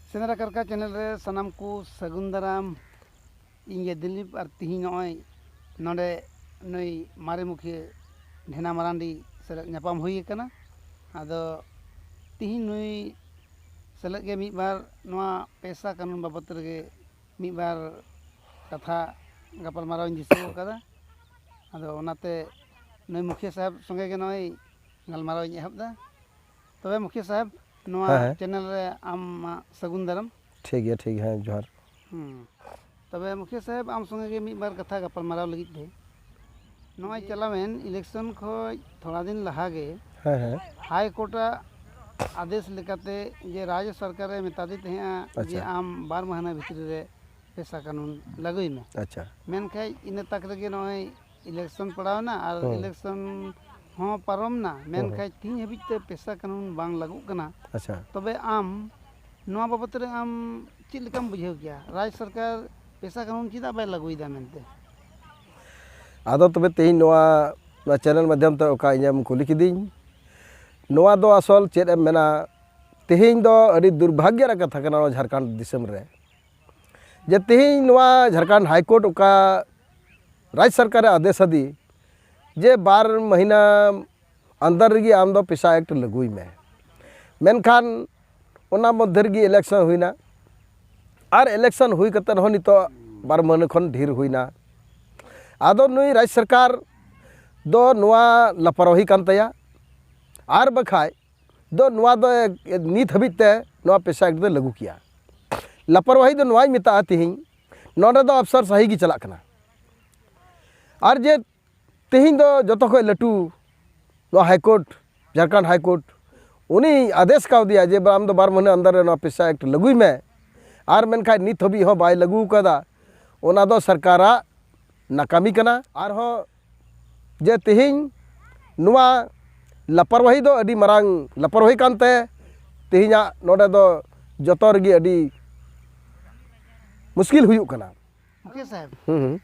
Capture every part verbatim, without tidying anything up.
ᱥᱮᱸᱫᱽᱨᱟ ᱠᱟᱨᱠᱟ ᱪᱮᱱᱮᱞ ᱨᱮ ᱥᱟᱱᱟᱢ ᱠᱚ ᱥᱟᱹᱜᱩᱱ ᱫᱟᱨᱟᱢ᱾ ᱤᱧ ᱜᱮ ᱫᱤᱞᱤᱯ, ᱟᱨ ᱛᱤᱦᱤᱧ ᱱᱚᱜᱼᱚᱭ ᱱᱚᱰᱮ ᱱᱩᱭ ᱢᱟᱨᱮ ᱢᱩᱠᱷᱤᱭᱟᱹ ᱰᱷᱮᱱᱟ ᱢᱟᱨᱟᱱᱰᱤ ᱥᱮᱞᱮᱫ ᱧᱟᱯᱟᱢ ᱦᱩᱭ ᱟᱠᱟᱱᱟ᱾ ᱟᱫᱚ ᱛᱤᱦᱤᱧ ᱱᱩᱭ ᱥᱮᱞᱮᱫ ᱜᱮ ᱢᱤᱫ ᱵᱟᱨ ᱱᱚᱣᱟ ᱯᱮᱥᱟ ᱠᱟᱹᱱᱩᱱ ᱵᱟᱵᱚᱫ ᱨᱮᱜᱮ ᱢᱤᱫ ᱵᱟᱨ ᱠᱟᱛᱷᱟ ᱜᱟᱯᱟᱞᱢᱟᱨᱟᱣ ᱤᱧ ᱫᱤᱥᱟᱹ ᱟᱠᱟᱫᱟ᱾ ᱟᱫᱚ ᱚᱱᱟᱛᱮ ᱱᱩᱭ ᱢᱩᱠᱷᱤᱭᱟᱹ ᱥᱟᱦᱮᱵᱽ ᱥᱚᱸᱜᱮ ᱜᱮ ᱱᱚᱜᱼᱚᱭ ᱜᱟᱞᱢᱟᱨᱟᱣ ᱤᱧ ᱮᱦᱚᱵ ᱮᱫᱟ᱾ ᱛᱚᱵᱮ ᱢᱩᱠᱷᱤᱭᱟᱹ ᱥᱟᱦᱮᱵᱽ, ᱱᱚᱣᱟ ᱦᱮᱸ, ᱦᱮᱸ᱾ ᱪᱮᱱᱮᱞ ᱨᱮ ᱟᱢᱟᱜ ᱥᱟᱹᱜᱩᱱ ᱫᱟᱨᱟᱢ᱾ ᱴᱷᱤᱠ ᱜᱮᱭᱟ, ᱴᱷᱤᱠ ᱜᱮᱭᱟ, ᱦᱮᱸ, ᱡᱚᱦᱟᱨ᱾ ᱦᱩᱸ᱾ ᱛᱚᱵᱮ ᱢᱩᱠᱷᱤᱭᱟᱹ ᱥᱟᱦᱮᱵᱽ, ᱟᱢ ᱥᱚᱸᱜᱮ ᱜᱮ ᱢᱤᱫ ᱵᱟᱨ ᱠᱟᱛᱷᱟ ᱜᱟᱯᱟᱞᱢᱟᱨᱟᱣ ᱞᱟᱹᱜᱤᱫ ᱛᱮ, ᱱᱚᱜᱼᱚᱭ ᱪᱟᱞᱟᱣᱮᱱ election ᱠᱷᱚᱡ ᱛᱷᱚᱲᱟ ᱫᱤᱱ ᱞᱟᱦᱟ ᱜᱮ ᱦᱮᱸ, ᱦᱮᱸ᱾ ᱦᱟᱭ ᱠᱳᱨᱴ ᱟᱜ ᱟᱫᱮᱥ ᱞᱮᱠᱟᱛᱮ ᱡᱮ ᱨᱟᱡᱽ ᱥᱚᱨᱠᱟᱨᱮ ᱢᱮᱛᱟ ᱫᱤ ᱛᱟᱦᱮᱸᱜᱼᱟ ᱡᱮ ᱟᱪᱪᱷᱟ᱾ ᱟᱢ ᱵᱟᱨ ᱢᱟᱹᱦᱱᱟᱹ ᱵᱷᱤᱛᱨᱤ ᱨᱮ ᱯᱮᱥᱟ ᱠᱟᱹᱱᱩᱱ ᱞᱟᱹᱜᱩᱭ ᱢᱮ᱾ ᱟᱪᱪᱷᱟ᱾ ᱢᱮᱱᱠᱷᱟᱡ ᱤᱱᱟᱹ ᱛᱟᱠ ᱨᱮᱜᱮ ᱱᱚᱜᱼᱚᱭ election ᱯᱟᱲᱟᱣᱱᱟ ᱟᱨ ᱦᱩᱸ᱾ election ᱦᱚᱸ ᱯᱟᱨᱚᱢᱱᱟ, ᱦᱩᱸ, ᱦᱩᱸ᱾ ᱢᱮᱱᱠᱷᱟᱡ ᱛᱤᱦᱤᱧ ᱦᱟᱹᱵᱤᱡ ᱛᱮ ᱯᱮᱥᱟ ᱠᱟᱹᱱᱩᱱ ᱵᱟᱝ ᱞᱟᱹᱜᱩᱜ ᱠᱟᱱᱟ᱾ ᱟᱪᱪᱷᱟ᱾ ᱛᱚᱵᱮ ᱟᱢ ᱱᱚᱣᱟ ᱵᱟᱵᱚᱛ ᱨᱮ ᱟᱢ ᱪᱮᱫ ᱞᱮᱠᱟᱢ ᱵᱩᱡᱷᱟᱹᱣ ᱠᱮᱭᱟ? ᱨᱟᱡᱽ ᱥᱚᱨᱠᱟᱨ ᱯᱮᱥᱟ ᱠᱟᱹᱱᱩᱱ ᱪᱮᱫᱟᱜ ᱵᱟᱭ ᱞᱟᱹᱜᱩᱭᱮᱫᱟ ᱢᱮᱱᱛᱮ? ᱟᱫᱚ ᱛᱚᱵᱮ ᱛᱮᱦᱮᱧ ᱱᱚᱣᱟ, ᱱᱚᱣᱟ ᱪᱮᱱᱮᱞ ᱢᱟᱫᱽᱫᱷᱚᱢ ᱛᱮ ᱚᱠᱟ ᱤᱧᱮᱢ ᱠᱩᱞᱤ ᱠᱤᱫᱤᱧ, ᱱᱚᱣᱟ ᱫᱚ ᱟᱥᱚᱞ ᱪᱮᱫ ᱮᱢ ᱢᱮᱱᱟ, ᱛᱮᱦᱮᱧ ᱫᱚ ᱟᱹᱰᱤ ᱫᱩᱨᱵᱷᱟᱜᱽᱭᱚ ᱨᱮᱱᱟᱜ ᱠᱟᱛᱷᱟ ᱠᱟᱱᱟ ᱱᱚᱣᱟ ᱡᱷᱟᱲᱠᱷᱚᱸᱰ ᱫᱤᱥᱚᱢ ᱨᱮ, ᱡᱮ ᱛᱮᱦᱮᱧ ᱱᱚᱣᱟ ᱡᱷᱟᱲᱠᱷᱚᱸᱰ ᱦᱟᱭ ᱠᱳᱨᱴ ᱚᱠᱟ ᱨᱟᱡᱽ ᱥᱚᱨᱠᱟᱨᱮ ᱟᱫᱮᱥ ᱟᱫᱤ ᱡᱮ ᱵᱟᱨ ᱢᱟᱹᱦᱤᱱᱟᱹ ᱟᱱᱫᱟᱨ ᱨᱮᱜᱮ ᱟᱢ ᱫᱚ ᱯᱮᱥᱟ ᱮᱠᱴ ᱞᱟᱹᱜᱩᱭ ᱢᱮ, ᱢᱮᱱᱠᱷᱟᱱ ᱚᱱᱟ ᱢᱚᱫᱽᱫᱷᱮ ᱨᱮᱜᱮ election ᱦᱩᱭᱱᱟ, ᱟᱨ election ᱦᱩᱭ ᱠᱟᱛᱮ ᱦᱚᱸ ᱱᱤᱛᱚᱜ ᱵᱟᱨ ᱢᱟᱹᱦᱱᱟᱹ ᱠᱷᱚᱱ ᱰᱷᱮᱨ ᱦᱩᱭᱱᱟ᱾ ᱟᱫᱚ ᱱᱩᱭ ᱨᱟᱡᱽ ᱥᱚᱨᱠᱟᱨ ᱫᱚ ᱱᱚᱣᱟ ᱞᱟᱯᱚᱨᱣᱟᱦᱤ ᱠᱟᱱ ᱛᱟᱭᱟ, ᱟᱨ ᱵᱟᱠᱷᱟᱡ ᱫᱚ ᱱᱚᱣᱟ ᱫᱚ ᱱᱤᱛ ᱦᱟᱹᱵᱤᱡ ᱛᱮ ᱱᱚᱣᱟ ᱯᱮᱥᱟ ᱮᱠᱴ ᱫᱚ ᱞᱟᱹᱜᱩ ᱠᱮᱭᱟ᱾ ᱞᱟᱯᱚᱨᱣᱟᱦᱤ ᱫᱚ ᱱᱚᱣᱟᱧ ᱢᱮᱛᱟᱜᱼᱟ, ᱛᱮᱦᱮᱧ ᱱᱚᱰᱮ ᱫᱚ ᱟᱯᱥᱟᱨ ᱥᱟᱹᱦᱤ ᱜᱮ ᱪᱟᱞᱟᱜ ᱠᱟᱱᱟ᱾ ᱟᱨ ᱡᱮ ᱛᱮᱦᱮᱧ ᱫᱚ ᱡᱚᱛᱚ ᱠᱷᱚᱱ ᱞᱟᱹᱴᱩ ᱱᱚᱣᱟ high court, Jharkhand high court, ᱩᱱᱤ ᱟᱫᱮᱥ ᱠᱟᱣᱫᱮᱭᱟ ᱡᱮ ᱟᱢ ᱫᱚ ᱵᱟᱨ ᱢᱟᱹᱦᱱᱟᱹ ᱟᱱᱫᱟᱨ ᱨᱮ ᱱᱚᱣᱟ ᱯᱮᱥᱟ ᱮᱠᱴ ᱞᱟᱹᱜᱩᱭ ᱢᱮ, ᱟᱨ ᱢᱮᱱᱠᱷᱟᱱ ᱱᱤᱛ ᱦᱟᱹᱵᱤᱡ ᱦᱚᱸ ᱵᱟᱭ ᱞᱟᱹᱜᱩ ᱟᱠᱟᱫᱟ, ᱚᱱᱟ ᱫᱚ ᱥᱚᱨᱠᱟᱨᱟᱜ ᱱᱟᱠᱟᱢᱤ ᱠᱟᱱᱟ᱾ ᱟᱨᱦᱚᱸ ᱡᱮ ᱛᱮᱦᱮᱧ ᱱᱚᱣᱟ ᱞᱟᱯᱚᱨᱣᱟᱦᱤ ᱫᱚ ᱟᱹᱰᱤ ᱢᱟᱨᱟᱝ ᱞᱟᱯᱚᱨᱣᱟᱦᱤ ᱠᱟᱱᱛᱮ ᱛᱮᱦᱮᱧᱟᱜ ᱱᱚᱰᱮ ᱫᱚ ᱡᱚᱛᱚ ᱨᱮᱜᱮ ᱟᱹᱰᱤ ᱢᱩᱥᱠᱤᱞ ᱦᱩᱭᱩᱜ ᱠᱟᱱᱟ᱾ ᱢᱩᱠᱷᱤᱭᱟᱹ ᱥᱟᱦᱮᱵᱽ, ᱦᱩᱸ, ᱦᱩᱸ᱾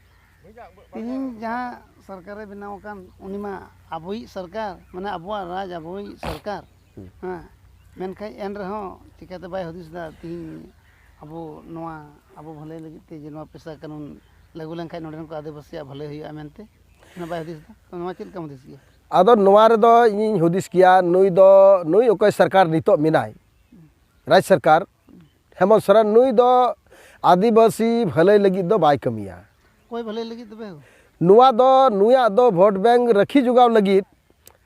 ᱛᱮᱦᱮᱧ ᱡᱟᱦᱟᱸ ᱥᱚᱨᱠᱟᱨᱮ ᱵᱮᱱᱟᱣ ᱟᱠᱟᱱ, ᱩᱱᱤ ᱢᱟ ᱟᱵᱚᱭᱤᱡ ᱥᱚᱨᱠᱟᱨ, ᱢᱟᱱᱮ ᱟᱵᱚᱣᱟᱜ ᱨᱟᱡᱽ, ᱟᱵᱚᱭᱤᱡ ᱥᱚᱨᱠᱟᱨ᱾ ᱦᱩᱸ᱾ ᱦᱮᱸ, ᱢᱮᱱᱠᱷᱟᱱ ᱮᱱ ᱨᱮᱦᱚᱸ ᱪᱤᱠᱟᱹᱛᱮ ᱵᱟᱭ ᱦᱩᱫᱤᱥ ᱮᱫᱟ ᱛᱤᱦᱤᱧ ᱟᱵᱚ ᱱᱚᱣᱟ ᱟᱵᱚ ᱵᱷᱟᱹᱞᱟᱹᱭ ᱞᱟᱹᱜᱤᱫ ᱛᱮ ᱡᱮ ᱱᱚᱣᱟ ᱯᱮᱥᱟ ᱠᱟᱹᱱᱩᱱ ᱞᱟᱹᱜᱩ ᱞᱮᱱᱠᱷᱟᱱ ᱱᱚᱰᱮᱱ ᱠᱚ ᱟᱹᱫᱤᱵᱟᱹᱥᱤᱭᱟᱜ ᱵᱷᱟᱹᱞᱟᱹᱭ ᱦᱩᱭᱩᱜᱼᱟ ᱢᱮᱱᱛᱮ? ᱚᱱᱟ ᱵᱟᱭ ᱦᱩᱫᱤᱥ ᱮᱫᱟ᱾ ᱛᱚ ᱱᱚᱣᱟ ᱪᱮᱫ ᱞᱮᱠᱟᱢ ᱦᱩᱫᱤᱥ ᱜᱮᱭᱟ? ᱟᱫᱚ ᱱᱚᱣᱟ ᱨᱮᱫᱚ ᱤᱧᱤᱧ ᱦᱩᱫᱤᱥ ᱜᱮᱭᱟ, ᱱᱩᱭ ᱫᱚ, ᱱᱩᱭ ᱚᱠᱚᱭ ᱥᱚᱨᱠᱟᱨ ᱱᱤᱛᱚᱜ ᱢᱮᱱᱟᱭ, ᱨᱟᱡᱽ ᱥᱚᱨᱠᱟᱨ, ᱦᱮᱢᱚᱱᱛ ᱥᱚᱨᱮᱱ, ᱱᱩᱭ ᱫᱚ ᱟᱹᱫᱤᱵᱟᱹᱥᱤ ᱵᱷᱟᱹᱞᱟᱹᱭ ᱞᱟᱹᱜᱤᱫ ᱫᱚ ᱵᱟᱭ ᱠᱟᱹᱢᱤᱭᱟ᱾ ᱚᱠᱚᱭ ᱵᱷᱟᱹᱞᱟᱹᱭ ᱞᱟᱹᱜᱤᱫ ᱛᱚᱵᱮ? ᱱᱚᱣᱟ ᱫᱚ ᱱᱩᱭᱟᱜ ᱫᱚ ᱵᱷᱳᱴ ᱵᱮᱝᱠ ᱨᱟᱹᱠᱷᱤ ᱡᱚᱜᱟᱣ ᱞᱟᱹᱜᱤᱫ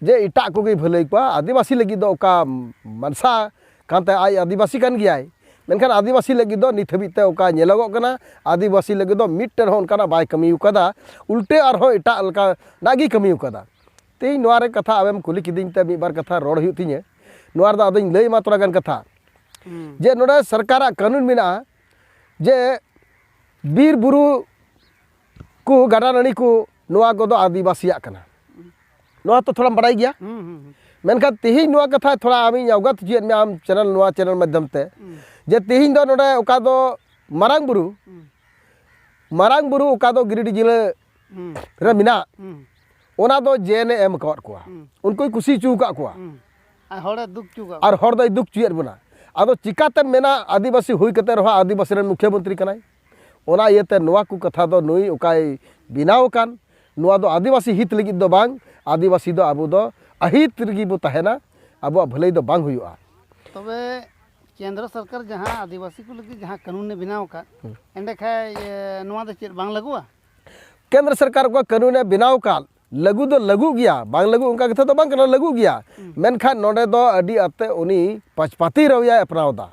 ᱡᱮ ᱮᱴᱟᱜ ᱠᱚᱜᱮᱭ ᱵᱷᱟᱹᱞᱟᱹᱭ ᱠᱚᱣᱟ, ᱟᱹᱫᱤᱵᱟᱹᱥᱤ ᱞᱟᱹᱜᱤᱫ ᱫᱚ ᱚᱠᱟ ᱢᱟᱱᱥᱟ ᱠᱟᱱ ᱛᱟᱭᱟ, ᱟᱡ ᱟᱹᱫᱤᱵᱟᱹᱥᱤ ᱠᱟᱱ ᱜᱮᱭᱟᱭ, ᱢᱮᱱᱠᱷᱟᱱ ᱟᱹᱫᱤᱵᱟᱹᱥᱤ ᱞᱟᱹᱜᱤᱫ ᱫᱚ ᱱᱤᱛ ᱦᱟᱹᱵᱤᱡ ᱛᱮ ᱚᱠᱟ ᱧᱮᱞᱚᱜᱚᱜ ᱠᱟᱱᱟ, ᱟᱹᱫᱤᱵᱟᱹᱥᱤ ᱞᱟᱹᱜᱤᱫ ᱫᱚ ᱢᱤᱫᱴᱮᱱ ᱦᱚᱸ ᱚᱱᱠᱟᱱᱟᱜ ᱵᱟᱭ ᱠᱟᱹᱢᱤ ᱟᱠᱟᱫᱟ, ᱩᱞᱴᱟᱹ ᱟᱨᱦᱚᱸ ᱮᱴᱟᱜ ᱞᱮᱠᱟᱱᱟᱜ ᱜᱮᱭ ᱠᱟᱹᱢᱤ ᱟᱠᱟᱫᱟ᱾ ᱛᱮᱦᱮᱧ ᱱᱚᱣᱟ ᱨᱮ ᱠᱟᱛᱷᱟ ᱟᱢᱮᱢ ᱠᱩᱞᱤ ᱠᱤᱫᱤᱧ ᱛᱮ ᱢᱤᱫ ᱵᱟᱨ ᱠᱟᱛᱷᱟ ᱨᱚᱲ ᱦᱩᱭᱩᱜ ᱛᱤᱧᱟᱹ᱾ ᱱᱚᱣᱟ ᱨᱮᱫᱚ ᱟᱫᱚᱧ ᱞᱟᱹᱭ ᱟᱢᱟ ᱛᱷᱚᱲᱟ ᱜᱟᱱ ᱠᱟᱛᱷᱟ᱾ ᱦᱩᱸ᱾ ᱡᱮ ᱱᱚᱰᱮ ᱥᱚᱨᱠᱟᱨᱟᱜ ᱠᱟᱹᱱᱩᱱ ᱢᱮᱱᱟᱜᱼᱟ ᱡᱮ ᱵᱤᱨ ᱵᱩᱨᱩ ᱠᱚ, ᱜᱟᱰᱟ ᱱᱟᱹᱲᱤ ᱠᱚ, ᱱᱚᱣᱟ ᱠᱚᱫᱚ ᱟᱹᱫᱤᱵᱟᱹᱥᱤᱭᱟᱜ ᱠᱟᱱᱟ᱾ ᱱᱚᱣᱟ ᱛᱚ ᱛᱷᱚᱲᱟᱢ ᱵᱟᱲᱟᱭ ᱜᱮᱭᱟ᱾ ᱦᱩᱸ, ᱦᱩᱸ, ᱦᱩᱸ᱾ ᱢᱮᱱᱠᱷᱟᱱ ᱛᱮᱦᱮᱧ ᱱᱚᱣᱟ ᱠᱟᱛᱷᱟ ᱛᱷᱚᱲᱟ ᱟᱢᱤᱧ ᱚᱵᱚᱜᱚᱛ ᱦᱚᱪᱚᱭᱮᱫ ᱢᱮᱭᱟ ᱟᱢ ᱪᱮᱱᱮᱞ, ᱱᱚᱣᱟ ᱪᱮᱱᱮᱞ ᱢᱟᱫᱽᱫᱷᱚᱢ ᱛᱮ, ᱦᱩᱸ᱾ ᱡᱮ ᱛᱮᱦᱮᱧ ᱫᱚ ᱱᱚᱰᱮ ᱚᱠᱟ ᱫᱚ ᱢᱟᱨᱟᱝ ᱵᱩᱨᱩ, ᱦᱩᱸ᱾ ᱢᱟᱨᱟᱝ ᱵᱩᱨᱩ ᱚᱠᱟ ᱫᱚ ᱜᱤᱨᱤᱰᱤ ᱡᱮᱞᱟᱹ ᱦᱩᱸ᱾ ᱨᱮ ᱢᱮᱱᱟᱜ, ᱦᱩᱸ᱾ ᱚᱱᱟ ᱫᱚ ᱡᱮ ᱮᱱ ᱮ ᱮᱢ ᱟᱠᱟᱫ ᱠᱚᱣᱟ᱾ ᱦᱩᱸ᱾ ᱩᱱᱠᱩᱭ ᱠᱩᱥᱤ ᱦᱚᱪᱚ ᱟᱠᱟᱫ ᱠᱚᱣᱟ᱾ ᱦᱩᱸ᱾ ᱟᱨ ᱦᱚᱲᱮ ᱫᱩᱠ ᱦᱚᱪᱚ ᱟᱠᱟᱫ ᱟᱨ ᱠᱚᱣᱟ᱾ ᱦᱚᱲ ᱫᱚᱭ ᱫᱩᱠ ᱦᱚᱪᱚᱭᱮᱫ ᱵᱚᱱᱟ᱾ ᱟᱫᱚ ᱪᱤᱠᱟᱛᱮᱢ ᱢᱮᱱᱟ ᱟᱹᱫᱤᱵᱟᱹᱥᱤ ᱦᱩᱭ ᱠᱟᱛᱮ ᱨᱮᱦᱚᱸ ᱟᱹᱫᱤᱵᱟᱹᱥᱤ ᱨᱮᱱ ᱢᱩᱠᱷᱭᱟᱹ ᱢᱚᱱᱛᱨᱤ ᱠᱟᱱᱟᱭ? ᱚᱱᱟ ᱤᱭᱟᱹᱛᱮ ᱱᱚᱣᱟ ᱠᱚ ᱠᱟᱛᱷᱟ ᱫᱚ ᱱᱩᱭ ᱚᱠᱟᱭ ᱵᱮᱱᱟᱣ ᱟᱠᱟᱱ, ᱱᱚᱣᱟ ᱫᱚ ᱟᱹᱫᱤᱵᱟᱹᱥᱤ ᱦᱤᱛ ᱞᱟᱹᱜᱤᱫ ᱫᱚ ᱵᱟᱝ, ᱟᱹᱫᱤᱵᱟᱹᱥᱤ ᱫᱚ ᱟᱵᱚ ᱫᱚ ᱟᱹᱦᱤᱛ ᱨᱮᱜᱮ ᱵᱚ ᱛᱟᱦᱮᱱᱟ, ᱟᱵᱚᱣᱟᱜ ᱵᱷᱟᱹᱞᱟᱹᱭ ᱫᱚ ᱵᱟᱝ ᱦᱩᱭᱩᱜᱼᱟ᱾ ᱛᱚᱵᱮ ᱠᱮᱱᱫᱨᱚ ᱥᱚᱨᱠᱟᱨ ᱡᱟᱦᱟᱸ ᱟᱹᱫᱤᱵᱟᱹᱥᱤ ᱠᱚ ᱞᱟᱹᱜᱤᱫ ᱡᱟᱦᱟᱸ ᱠᱟᱹᱱᱩᱱᱮ ᱵᱮᱱᱟᱣ ᱟᱠᱟᱫ, ᱦᱩᱸ᱾ ᱮᱸᱰᱮᱠᱷᱟᱡ, ᱮ, ᱱᱚᱣᱟ ᱫᱚ ᱪᱮᱫ ᱵᱟᱝ ᱞᱟᱹᱜᱩᱜᱼᱟ? ᱠᱮᱱᱫᱨᱚ ᱥᱚᱨᱠᱟᱨ ᱚᱠᱟ ᱠᱟᱹᱱᱩᱱᱮ ᱵᱮᱱᱟᱣ ᱟᱠᱟᱫ, ᱞᱟᱹᱜᱩ ᱫᱚ ᱞᱟᱹᱜᱩᱜ ᱜᱮᱭᱟ, ᱵᱟᱝ ᱞᱟᱹᱜᱩ ᱚᱱᱠᱟ ᱠᱟᱛᱷᱟ ᱫᱚ ᱵᱟᱝ ᱠᱟᱱᱟ, ᱞᱟᱹᱜᱩᱜ ᱜᱮᱭᱟ᱾ ᱦᱩᱸ᱾ ᱢᱮᱱᱠᱷᱟᱱ ᱱᱚᱰᱮ ᱫᱚ ᱟᱹᱰᱤ ᱟᱛᱮ ᱩᱱᱤ ᱯᱟᱪᱯᱟᱛᱤ ᱨᱟᱣᱤᱭᱟᱭ ᱟᱯᱱᱟᱣ ᱮᱫᱟ,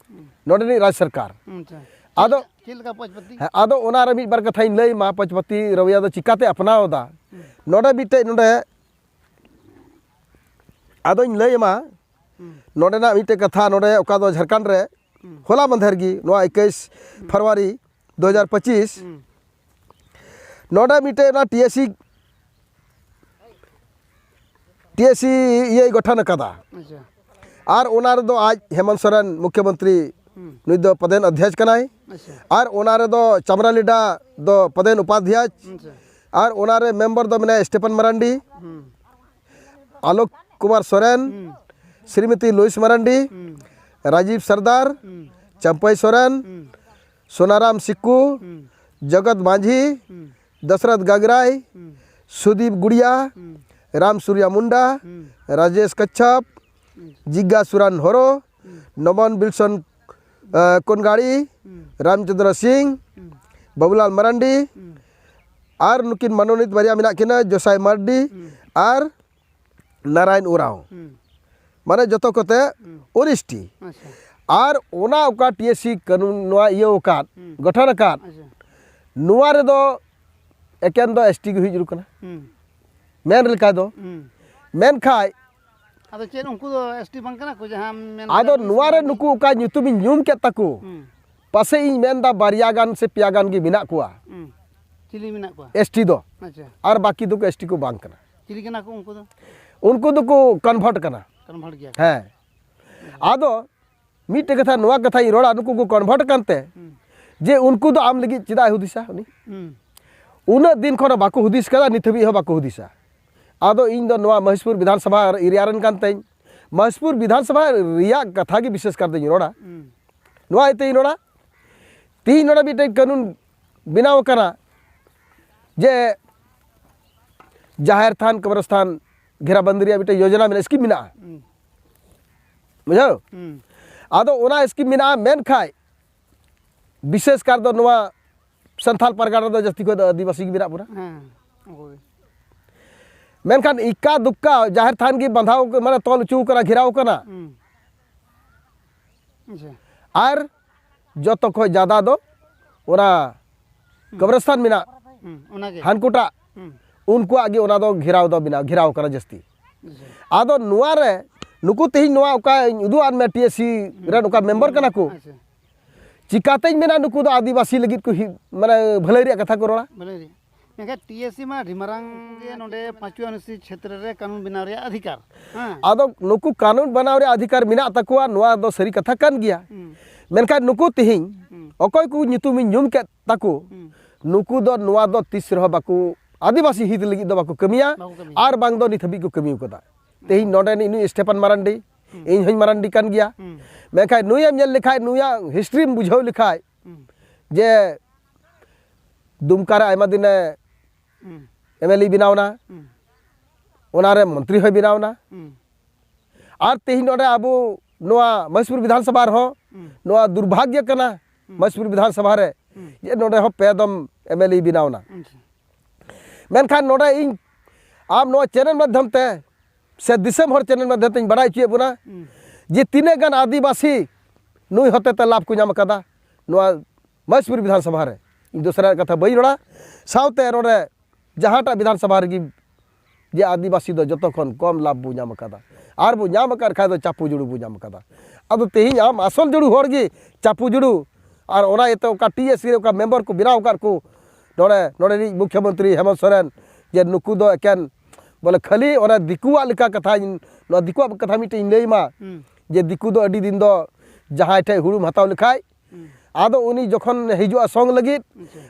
ᱦᱩᱸ᱾ ᱱᱚᱰᱮᱱᱤᱡ ᱨᱟᱡᱽ ᱥᱚᱨᱠᱟᱨ᱾ ᱟᱪᱪᱷᱟ᱾ ᱟᱫᱚ ᱪᱮᱫ ᱞᱮᱠᱟ ᱯᱟᱪᱯᱟᱛᱤ? ᱦᱮᱸ, ᱟᱫᱚ ᱚᱱᱟᱨᱮ ᱢᱤᱫ ᱵᱟᱨ ᱠᱟᱛᱷᱟᱧ ᱞᱟᱹᱭ ᱟᱢᱟ, ᱯᱟᱪᱯᱟᱛᱤ ᱨᱟᱣᱤᱭᱟ ᱫᱚ ᱪᱤᱠᱟᱛᱮ ᱟᱯᱱᱟᱣ ᱮᱫᱟ᱾ ᱦᱩᱸ᱾ ᱱᱚᱰᱮ ᱢᱤᱫᱴᱮᱡ ᱱᱚᱰᱮ ᱟᱫᱚᱧ ᱞᱟᱹᱭ ᱟᱢᱟ, ᱦᱩᱸ᱾ ᱱᱚᱰᱮᱱᱟᱜ ᱢᱤᱫᱴᱮᱡ ᱠᱟᱛᱷᱟ, ᱱᱚᱰᱮ ᱚᱠᱟ ᱫᱚ ᱡᱷᱟᱲᱠᱷᱚᱸᱰ ᱨᱮ ᱦᱩᱸ᱾ ᱦᱚᱞᱟ ᱢᱟᱫᱷᱮᱨ ᱜᱮ, ᱱᱚᱣᱟ ᱮᱠᱩᱥ ᱦᱩᱸ᱾ ᱯᱷᱮᱵᱽᱨᱩᱣᱟᱨᱤ ᱫᱩ ᱦᱟᱡᱟᱨ ᱯᱚᱸᱪᱤᱥ, ᱦᱩᱸ᱾ ᱱᱚᱰᱮ ᱢᱤᱫᱴᱮᱡ ᱚᱱᱟ T S C, T S C ᱤᱭᱟᱹᱭ ᱜᱚᱴᱷᱚᱱ ᱟᱠᱟᱫᱟ᱾ ᱟᱪᱪᱷᱟ᱾ ᱟᱨ ᱚᱱᱟ ᱨᱮᱫᱚ ᱟᱡ ᱦᱮᱢᱚᱱᱛ ᱥᱚᱨᱮᱱ ᱢᱩᱠᱷᱭᱚᱢᱚᱱᱛᱨᱤ, ᱦᱩᱸ᱾ ᱱᱩᱭ ᱫᱚ ᱯᱨᱚᱫᱷᱟᱱ ᱚᱫᱽᱫᱷᱚᱠᱷ ᱠᱟᱱᱟᱭ᱾ ᱟᱪᱪᱷᱟ᱾ ᱟᱨ ᱚᱱᱟ ᱨᱮᱫᱚ ᱪᱟᱢᱨᱟᱞᱤᱰᱟ ᱫᱚ ᱯᱨᱚᱫᱷᱟᱱ ᱩᱯᱟᱫᱷᱭᱟᱠᱷ᱾ ᱟᱪᱪᱷᱟ᱾ ᱟᱨ ᱚᱱᱟ ᱨᱮ ᱢᱮᱢᱵᱟᱨ ᱫᱚ ᱢᱮᱱᱟᱭᱟ ᱥᱴᱤᱯᱷᱟᱱ ᱢᱟᱨᱟᱱᱰᱤ, ᱦᱩᱸ᱾ ᱟᱞᱳᱠ ᱠᱩᱢᱟᱨ ᱥᱚᱨᱮᱱ, ᱦᱩᱸ᱾ ᱥᱨᱤᱢᱚᱛᱤ ᱞᱩᱭᱤᱥ ᱢᱟᱨᱟᱱᱰᱤ, ᱦᱩᱸ᱾ ᱨᱟᱡᱤᱵᱽ ᱥᱟᱨᱫᱟᱨ, ᱦᱩᱸ᱾ ᱪᱟᱢᱯᱟᱹᱭ ᱥᱚᱨᱮᱱ, ᱦᱩᱸ᱾ ᱥᱳᱱᱟᱨᱟᱢ ᱥᱤᱠᱩ, ᱦᱩᱸ᱾ ᱡᱚᱜᱚᱛ ᱢᱟᱹᱡᱷᱤ, ᱦᱩᱸ᱾ ᱫᱚᱥᱨᱚᱛᱷ ᱜᱟᱜᱽᱨᱟᱭ, ᱦᱩᱸ᱾ ᱥᱩᱫᱤᱯ ᱜᱩᱲᱤᱭᱟ, ᱦᱩᱸ᱾ ᱨᱟᱢ ᱥᱩᱨᱭᱟ ᱢᱩᱱᱰᱟ, ᱦᱩᱸ᱾ ᱨᱟᱡᱮᱥ ᱠᱟᱪᱷᱟᱯ, ᱦᱩᱸ᱾ ᱡᱤᱜᱽᱜᱟ ᱥᱩᱨᱟᱱ ᱦᱚᱨᱚ, ᱦᱩᱸ᱾ ᱱᱚᱢᱚᱱ ᱵᱤᱞᱥᱚᱱ, ᱟ, ᱠᱚᱱᱜᱟᱲᱤ, ᱦᱩᱸ᱾ ᱨᱟᱢᱪᱚᱸᱫᱽᱨᱚ ᱥᱤᱝ, ᱦᱩᱸ᱾ ᱵᱟᱵᱩᱞᱟᱞ ᱢᱟᱨᱟᱱᱰᱤ, ᱦᱩᱸ᱾ ᱟᱨ ᱱᱩᱠᱤᱱ ᱢᱟᱱᱚᱱᱤᱛ ᱵᱟᱨᱭᱟ ᱢᱮᱱᱟᱜ ᱠᱤᱱᱟ, ᱡᱚᱥᱟᱭ ᱢᱟᱨᱰᱤ ᱦᱩᱸ᱾ ᱟᱨ ᱱᱟᱨᱟᱭᱚᱱ ᱩᱨᱟᱣ᱾ ᱦᱩᱸ᱾ ᱢᱟᱱᱮ ᱡᱚᱛᱚ ᱠᱚᱛᱮ ᱦᱩᱸ᱾ ᱳᱱᱤᱥᱴᱤ᱾ ᱟᱪᱪᱷᱟ᱾ ᱟᱨ ᱚᱱᱟ ᱚᱠᱟ ᱴᱤ ᱮᱥ ᱥᱤ ᱠᱟᱹᱱᱩᱱ ᱱᱚᱣᱟ ᱤᱭᱟᱹ ᱟᱠᱟᱫ, ᱦᱩᱸ᱾ ᱜᱚᱴᱷᱚᱱ ᱟᱠᱟᱫ, ᱟᱪᱪᱷᱟ᱾ ᱱᱚᱣᱟ ᱨᱮᱫᱚ ᱮᱠᱮᱱ ᱫᱚ ᱮᱥ ᱴᱤ ᱜᱮ ᱦᱩᱭ ᱡᱟᱹᱨᱩᱲ ᱠᱟᱱᱟ᱾ ᱦᱩᱸ᱾ ᱢᱮᱱ ᱞᱮᱠᱟ ᱫᱚ᱾ ᱦᱩᱸ᱾ ᱢᱮᱱᱠᱷᱟᱡ ᱟᱫᱚ ᱪᱮᱫ ᱩᱱᱠᱩ ᱫᱚ ᱮᱥ ᱴᱤ ᱵᱟᱝ ᱠᱟᱱᱟ ᱠᱚ? ᱡᱟᱦᱟᱸ ᱢᱮᱱ ᱟᱫᱚ ᱠᱮᱫᱟ ᱱᱚᱣᱟ ᱨᱮ ᱩᱱᱠᱩ ᱱᱩᱠᱩ ᱚᱠᱟ ᱧᱩᱛᱩᱢᱤᱧ ᱧᱩᱢ ᱠᱮᱫ ᱛᱟᱠᱚ, ᱦᱩᱸ᱾ ᱯᱟᱥᱮᱡ ᱤᱧ ᱢᱮᱱᱫᱟ ᱵᱟᱨᱭᱟ ᱜᱟᱱ ᱥᱮ ᱯᱮᱭᱟ ᱜᱟᱱ ᱜᱮ ᱢᱮᱱᱟᱜ ᱠᱚᱣᱟ ᱦᱩᱸ᱾ ᱪᱤᱞᱤ ᱢᱮᱱᱟᱜ ᱠᱚᱣᱟ? ᱮᱥ ᱴᱤ ᱫᱚ᱾ ᱟᱪᱪᱷᱟ᱾ ᱟᱨ ᱵᱟᱹᱠᱤ ᱫᱚᱠᱚ ᱮᱥ ᱴᱤ ᱠᱚ ᱵᱟᱝ ᱠᱟᱱᱟ᱾ ᱪᱤᱞᱤ ᱠᱟᱱᱟ ᱠᱚ ᱩᱱᱠᱩ ᱫᱚ? ᱩᱱᱠᱩ ᱫᱚᱠᱚ ᱠᱚᱱᱵᱷᱟᱨᱴ ᱠᱟᱱᱟ᱾ ᱠᱚᱱᱵᱷᱟᱨᱴ ᱜᱮᱭᱟ ᱠᱚ᱾ ᱦᱮᱸ᱾ ᱟᱫᱚ ᱢᱤᱫᱴᱮᱡ ᱠᱟᱛᱷᱟ, ᱱᱚᱣᱟ ᱠᱟᱛᱷᱟᱧ ᱨᱚᱲᱟ, ᱱᱩᱠᱩ ᱠᱚ ᱠᱚᱱᱵᱷᱟᱨᱴ ᱠᱟᱱᱛᱮ ᱦᱩᱸ᱾ ᱡᱮ ᱩᱱᱠᱩ ᱫᱚ ᱟᱢ ᱞᱟᱹᱜᱤᱫ ᱪᱮᱫᱟᱜ ᱮ ᱦᱩᱫᱤᱥᱟ ᱩᱱᱤ? ᱦᱩᱸ᱾ ᱩᱱᱟᱹᱜ ᱫᱤᱱ ᱠᱷᱚᱱ ᱵᱟᱠᱚ ᱦᱩᱫᱤᱥ ᱠᱟᱫᱟ, ᱱᱤᱛ ᱦᱟᱹᱵᱤᱡ ᱦᱚᱸ ᱵᱟᱠᱚ ᱦᱩᱫᱤᱥᱟ᱾ ᱟᱫᱚ ᱤᱧ ᱫᱚ ᱱᱚᱣᱟ ᱢᱚᱦᱮᱥᱯᱩᱨ ᱵᱤᱫᱷᱟᱱ ᱥᱚᱵᱷᱟ ᱮᱨᱤᱭᱟ ᱨᱮᱱ ᱠᱟᱱ ᱛᱮᱧ, ᱢᱚᱦᱮᱥᱯᱩᱨ ᱵᱤᱫᱷᱟᱱ ᱥᱚᱵᱷᱟ ᱨᱮᱭᱟᱜ ᱠᱟᱛᱷᱟ ᱜᱮ ᱵᱤᱥᱮᱥ ᱠᱟᱨᱛᱮᱧ ᱨᱚᱲᱟ᱾ ᱦᱩᱸ᱾ ᱱᱚᱣᱟ ᱤᱭᱟᱹᱛᱮᱧ ᱨᱚᱲᱟ, ᱛᱤᱦᱤᱧ ᱱᱚᱰᱮ ᱢᱤᱫᱴᱮᱡ ᱠᱟᱹᱱᱩᱱ ᱵᱮᱱᱟᱣ ᱟᱠᱟᱱᱟ ᱡᱮ ᱡᱟᱦᱮᱨ ᱛᱷᱟᱱ, ᱠᱚᱵᱨᱚᱥᱛᱷᱟᱱ ᱜᱷᱮᱨᱟᱵᱟᱱᱫᱤ ᱨᱮᱭᱟᱜ ᱢᱤᱫᱴᱮᱡ ᱭᱳᱡᱚᱱᱟ ᱢᱮᱱᱟᱜᱼᱟ, ᱥᱠᱤᱢ ᱢᱮᱱᱟᱜᱼᱟ᱾ ᱦᱩᱸ᱾ ᱵᱩᱡᱷᱟᱹᱣ? ᱦᱩᱸ᱾ ᱟᱫᱚ ᱚᱱᱟ ᱥᱠᱤᱢ ᱢᱮᱱᱟᱜᱼᱟ, ᱢᱮᱱᱠᱷᱟᱡ ᱵᱤᱥᱮᱥ ᱠᱟᱨ ᱫᱚ ᱱᱚᱣᱟ ᱥᱟᱱᱛᱟᱞ ᱯᱟᱨᱜᱟᱱᱟ ᱨᱮᱫᱚ ᱡᱟᱹᱥᱛᱤ ᱠᱷᱚᱡ ᱫᱚ ᱟᱹᱫᱤᱵᱟᱹᱥᱤ ᱜᱮ ᱢᱮᱱᱟᱜ ᱵᱚᱱᱟ᱾ ᱦᱮᱸ, ᱩᱱᱠᱩ ᱜᱮ᱾ ᱢᱮᱱᱠᱷᱟᱱ ᱤᱠᱟ ᱫᱩᱠᱠᱟ ᱡᱟᱦᱮᱨ ᱛᱷᱟᱱ ᱜᱮ ᱵᱟᱸᱫᱷᱟᱣ, ᱢᱟᱱᱮ ᱛᱚᱞ ᱦᱚᱪᱚ ᱠᱟᱱᱟ, ᱜᱷᱮᱨᱟᱣ ᱠᱟᱱᱟ᱾ ᱦᱩᱸ᱾ ᱟᱪᱪᱷᱟ᱾ ᱟᱨ ᱡᱚᱛᱚ ᱠᱷᱚᱡ ᱡᱟᱫᱟ ᱫᱚ ᱚᱱᱟ ᱦᱩᱸ᱾ ᱠᱚᱵᱨᱚᱥᱛᱷᱟᱱ ᱢᱮᱱᱟᱜ ᱦᱩᱸ, ᱚᱱᱟᱜᱮ᱾ ᱦᱟᱱᱠᱩᱴᱟᱜ, ᱦᱩᱸ᱾ ᱩᱱᱠᱩᱣᱟᱜ ᱜᱮ ᱚᱱᱟ ᱫᱚ ᱜᱷᱮᱨᱟᱣ ᱫᱚ ᱢᱮᱱᱟᱜᱼᱟ, ᱜᱷᱮᱨᱟᱣ ᱠᱟᱱᱟ ᱡᱟᱹᱥᱛᱤ᱾ ᱟᱪᱪᱷᱟ᱾ ᱟᱫᱚ ᱱᱚᱣᱟ ᱨᱮ ᱱᱩᱠᱩ ᱛᱮᱦᱮᱧ ᱱᱚᱣᱟ ᱚᱠᱟᱧ ᱩᱫᱩᱜ ᱟᱫ ᱢᱮ, ᱴᱤ ᱮᱥ ᱥᱤ ᱦᱩᱸ᱾ ᱨᱮᱱ ᱚᱠᱟ ᱢᱮᱢᱵᱟᱨ ᱠᱟᱱᱟ ᱠᱚ, ᱟᱪᱪᱷᱟ᱾ ᱪᱤᱠᱟᱛᱮᱧ ᱢᱮᱱᱟ ᱱᱩᱠᱩ ᱫᱚ ᱟᱹᱫᱤᱵᱟᱹᱥᱤ ᱞᱟᱹᱜᱤᱫ ᱠᱚ ᱦᱤ-, ᱢᱟᱱᱮ ᱵᱷᱟᱹᱞᱟᱹᱭ ᱨᱮᱭᱟᱜ ᱠᱟᱛᱷᱟ ᱠᱚ ᱨᱚᱲᱟ? ᱵᱷᱟᱹᱞᱟᱹᱭ ᱨᱮᱭᱟᱜ᱾ ᱢᱮᱱᱠᱷᱟᱱ ᱴᱤ ᱮᱥ ᱥᱤ ᱢᱟ ᱟᱹᱰᱤ ᱢᱟᱨᱟᱝ ᱜᱮ ᱱᱚᱰᱮ ᱯᱟᱸᱪᱣᱟ ᱚᱱᱩᱥᱩᱪᱤ ᱪᱷᱮᱛᱨᱚ ᱨᱮ ᱠᱟᱹᱱᱩᱱ ᱵᱮᱱᱟᱣ ᱨᱮᱭᱟᱜ ᱚᱫᱷᱤᱠᱟᱨ᱾ ᱦᱮᱸ᱾ ᱟᱫᱚ ᱱᱩᱠᱩ ᱠᱟᱹᱱᱩᱱ ᱵᱮᱱᱟᱣ ᱨᱮᱭᱟᱜ ᱚᱫᱷᱤᱠᱟᱨ ᱢᱮᱱᱟᱜ ᱛᱟᱠᱚᱣᱟ, ᱱᱚᱣᱟ ᱫᱚ ᱥᱟᱹᱨᱤ ᱠᱟᱛᱷᱟ ᱠᱟᱱ ᱜᱮᱭᱟ᱾ ᱦᱩᱸ᱾ ᱢᱮᱱᱠᱷᱟᱱ ᱱᱩᱠᱩ ᱛᱮᱦᱮᱧ ᱦᱩᱸ᱾ ᱚᱠᱚᱭ ᱠᱚ ᱧᱩᱛᱩᱢᱤᱧ ᱧᱩᱢ ᱠᱮᱫ ᱛᱟᱠᱚ, ᱦᱩᱸ᱾ ᱱᱩᱠᱩ ᱫᱚ ᱱᱚᱣᱟ ᱫᱚ ᱛᱤᱥ ᱨᱮᱦᱚᱸ ᱵᱟᱠᱚ, ᱟᱹᱫᱤᱵᱟᱹᱥᱤ ᱦᱤᱛ ᱞᱟᱹᱜᱤᱫ ᱫᱚ ᱵᱟᱠᱚ ᱠᱟᱹᱢᱤᱭᱟ, ᱵᱟᱠᱚ ᱠᱟᱹᱢᱤᱭᱟ᱾ ᱟᱨ ᱵᱟᱝ ᱫᱚ ᱱᱤᱛ ᱦᱟᱹᱵᱤᱡ ᱠᱚ ᱠᱟᱹᱢᱤ ᱟᱠᱟᱫᱟ᱾ ᱛᱮᱦᱮᱧ ᱱᱚᱰᱮᱱᱤᱡ ᱱᱩᱭ ᱥᱴᱮᱯᱷᱟᱱ ᱢᱟᱨᱟᱱᱰᱤ, ᱤᱧ ᱦᱚᱧ ᱢᱟᱨᱟᱱᱰᱤ ᱠᱟᱱ ᱜᱮᱭᱟ᱾ ᱢᱮᱱᱠᱷᱟᱱ ᱱᱩᱭᱮᱢ ᱧᱮᱞ ᱞᱮᱠᱷᱟᱡ, ᱱᱩᱭᱟᱜ historyᱢ ᱵᱩᱡᱷᱟᱹᱣ ᱞᱮᱠᱷᱟᱡ, ᱡᱮ ᱫᱩᱢᱠᱟ ᱨᱮ ᱟᱭᱢᱟ ᱫᱤᱱᱮ MLA ᱵᱮᱱᱟᱣ ᱮᱱᱟ, ᱚᱱᱟᱨᱮ ᱢᱚᱱᱛᱨᱤ ᱦᱚᱸᱭ ᱵᱮᱱᱟᱣ ᱮᱱᱟ᱾ ᱟᱨ ᱛᱮᱦᱮᱧ ᱱᱚᱰᱮ ᱟᱵᱚ ᱱᱚᱣᱟ ᱢᱚᱦᱮᱥᱯᱩᱨ ᱵᱤᱫᱷᱟᱱ ᱥᱚᱵᱷᱟ ᱨᱮᱦᱚᱸ ᱱᱚᱣᱟ ᱫᱩᱨᱵᱷᱟᱜᱽᱭᱚ ᱠᱟᱱᱟ, ᱢᱚᱦᱮᱥᱯᱩᱨ ᱵᱤᱫᱷᱟᱱ ᱥᱚᱵᱷᱟ ᱨᱮ, ᱡᱮ ᱱᱚᱰᱮ ᱦᱚᱸ ᱯᱮ ᱫᱚᱢ MLA ᱵᱮᱱᱟᱣ ᱮᱱᱟ᱾ ᱢᱮᱱᱠᱷᱟᱱ ᱱᱚᱰᱮ ᱤᱧ ᱟᱢ ᱱᱚᱣᱟ channel ᱢᱟᱫᱽᱫᱷᱚᱢ ᱛᱮ ᱥᱮ ᱫᱤᱥᱚᱢ ᱦᱚᱲ channel ᱢᱟᱫᱽᱫᱷᱚᱢ ᱛᱮᱧ ᱵᱟᱲᱟᱭ ᱦᱚᱪᱚᱭᱮᱫ ᱵᱚᱱᱟ ᱡᱮ ᱛᱤᱱᱟᱹᱜ ᱜᱟᱱ ᱟᱹᱫᱤᱵᱟᱹᱥᱤ ᱱᱩᱭ ᱦᱚᱛᱮᱛᱮ ᱞᱟᱵᱷ ᱠᱚ ᱧᱟᱢ ᱟᱠᱟᱫᱟ ᱱᱚᱣᱟ ᱢᱚᱦᱮᱥᱯᱩᱨ ᱵᱤᱫᱷᱟᱱ ᱥᱚᱵᱷᱟ ᱨᱮ᱾ ᱤᱧ ᱫᱚᱥᱨᱟ ᱨᱮᱭᱟᱜ ᱠᱟᱛᱷᱟ ᱵᱟᱹᱧ ᱨᱚᱲᱟ, ᱥᱟᱶᱛᱮ ᱱᱚᱰᱮ ᱡᱟᱦᱟᱸᱴᱟᱜ ᱵᱤᱫᱷᱟᱱ ᱥᱚᱵᱷᱟ ᱨᱮᱜᱮ ᱡᱮ ᱟᱹᱫᱤᱵᱟᱹᱥᱤ ᱫᱚ ᱡᱚᱛᱚ ᱠᱷᱚᱱ ᱠᱚᱢ ᱞᱟᱵᱷ ᱵᱚ ᱧᱟᱢ ᱟᱠᱟᱫᱟ, ᱟᱨ ᱵᱚ ᱧᱟᱢ ᱟᱠᱟᱫ ᱠᱷᱟᱡ ᱫᱚ ᱪᱟᱯᱩ ᱡᱩᱲᱩ ᱵᱚ ᱧᱟᱢ ᱟᱠᱟᱫᱟ᱾ ᱟᱫᱚ ᱛᱮᱦᱮᱧ ᱟᱢ ᱟᱥᱚᱞ ᱡᱩᱲᱩ ᱦᱚᱲ ᱜᱮ ᱪᱟᱯᱩ ᱡᱩᱲᱩ, ᱟᱨ ᱚᱱᱟ ᱤᱭᱟᱹᱛᱮ ᱚᱠᱟ TSC ᱨᱮ ᱚᱠᱟ member ᱠᱚ ᱵᱮᱱᱟᱣ ᱟᱠᱟᱫ ᱠᱚ ᱱᱚᱰᱮ, ᱱᱚᱰᱮ ᱨᱤᱡ ᱢᱩᱠᱷᱭᱚᱢᱚᱱᱛᱨᱤ ᱦᱮᱢᱚᱱᱛ ᱥᱚᱨᱮᱱ, ᱡᱮ ᱱᱩᱠᱩ ᱫᱚ ᱮᱠᱮᱱ ᱵᱚᱞᱮ ᱠᱷᱟᱹᱞᱤ ᱚᱱᱟ ᱫᱤᱠᱩᱣᱟᱜ ᱞᱮᱠᱟ ᱠᱟᱛᱷᱟᱧ, ᱱᱚᱣᱟ ᱫᱤᱠᱩᱣᱟᱜ ᱠᱟᱛᱷᱟ ᱢᱤᱫᱴᱮᱡ ᱤᱧ ᱞᱟᱹᱭ ᱢᱟ, ᱡᱮ ᱫᱤᱠᱩ ᱫᱚ ᱟᱹᱰᱤ ᱫᱤᱱ ᱫᱚ ᱡᱟᱦᱟᱸᱭ ᱴᱷᱮᱡ ᱦᱩᱲᱩᱢ ᱦᱟᱛᱟᱣ ᱞᱮᱠᱷᱟᱡ, ᱟᱫᱚ ᱩᱱᱤ ᱡᱚᱠᱷᱚᱱ ᱦᱤᱡᱩᱜᱼᱟ ᱥᱚᱝ ᱞᱟᱹᱜᱤᱫ,